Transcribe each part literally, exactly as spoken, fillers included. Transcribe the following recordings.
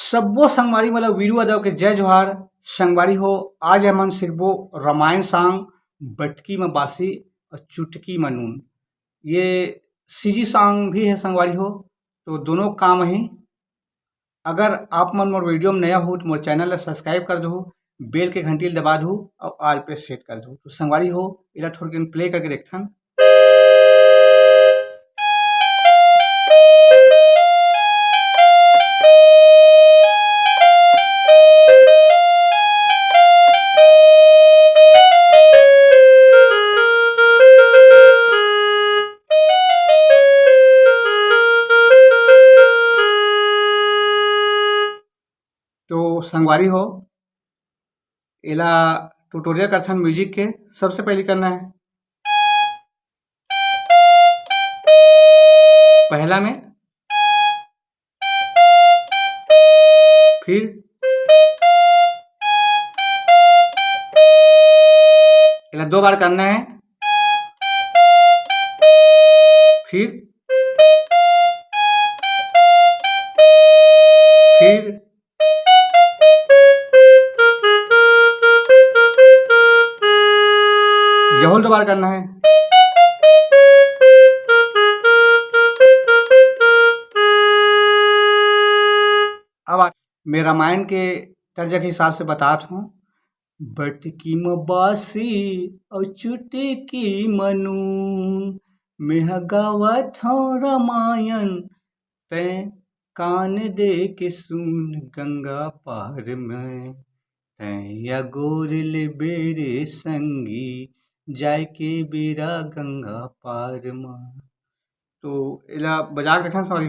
सब्बो संगवारी मन ल वीरू यादव के जय जोहार। संगवारी हो, आज हमन सीखबो रामायण सांग बटकी म बासी और चुटकी म नून। ये सीजी सांग भी है संगवारी हो, तो दोनों काम ही। अगर आप मन मोर वीडियो में नया हो तो मोर चैनल ला सब्सक्राइब कर दो, बेल के घंटी ला दबा दो और ऑल पे सेट कर दो। तो संगवारी हो, एला थोड़किन प्ले करके देखथन। तो संगवारी हो, एला ट्यूटोरियल करथन म्यूजिक के। सबसे पहले करना है पहला में, फिर एला दो बार करना है, फिर, फिर यहूल दो बार करना है। अब आ-, मैं रामायण के तर्ज के हिसाब से बतात हूँ। बटकी म बासी अउ चुटकी म नून, मेंह गावत हौं रामायण, तैं कान दे के सुन गंगा पार में। तैं अगोर ले बेरे संगी, जाय के बेरा गंगा पार म। तो एला बजा के देखन सॉरी।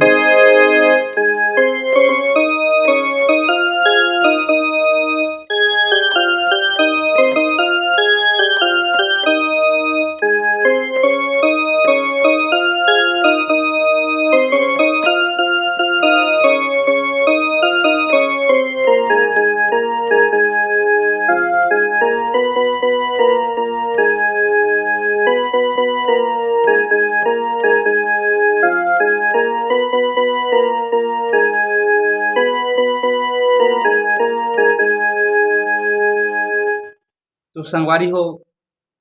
तो संगवारी हो,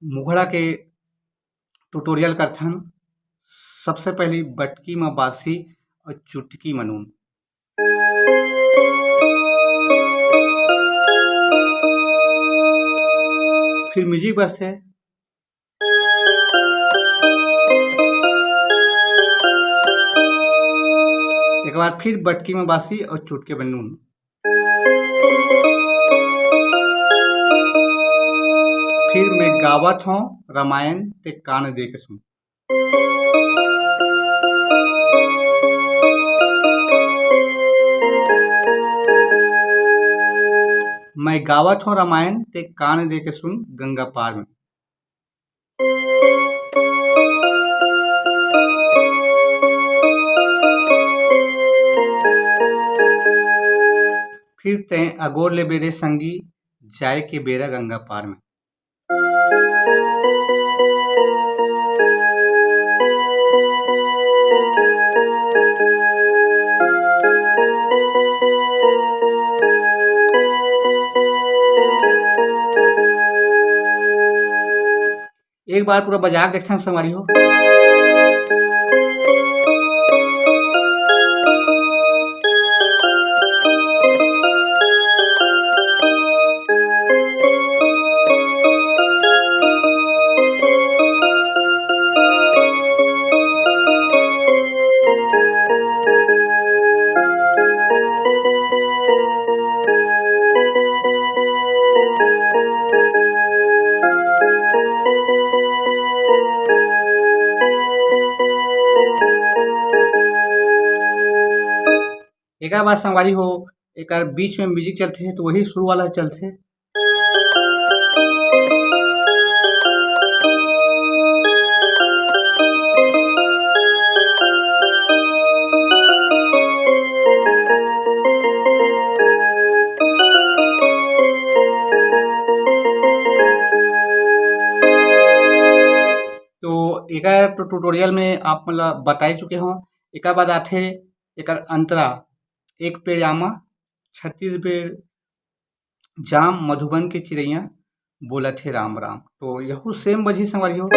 मुखड़ा के ट्यूटोरियल करथन। सबसे पहली बटकी म बासी और चुटकी म नून। फिर म्यूजिक बजथे। एक बार फिर बटकी में बासी और चुटकी में नून। फिर मैं गावत हूँ रामायण, ते कान दे के सुन। मैं गावत हूँ रामायण, ते कान दे के सुन गंगा पार में। फिर तैं अगोर ले बेरे संगी, जाय के बेरा गंगा पार में। एक बार पूरा बजा के देखथन संगवारी हो। एकर बाद संगवारी हो, एकर बीच में म्यूजिक चलथे, तो वही शुरू वाला चलथे। तो एकर तो ट्यूटोरियल में आप मन ला बताए चुके हों। एकर बाद आथे एकर अंतरा, एक पेड़ आमा, छत्तीस बेर जाम, मधुबन के चिरैया बोलत हे राम राम। तो यहू सेम बजही संगवारी हो।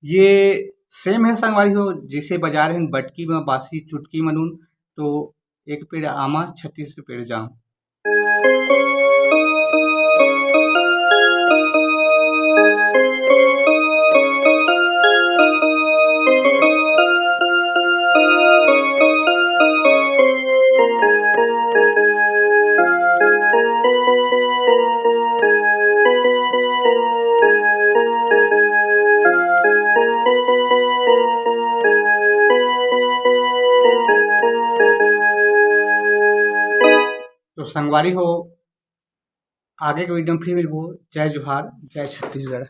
ये सेम है संगवारी हो, जिसे बजा रहे हैं बटकी में बांसी चुटकी मनून, तो एक पेड़ आमा छत्तीस पेड़ जाम। तो संगवारी हो, आगे के वीडियो में फिर मिलबो। जय जोहार, जय छत्तीसगढ़।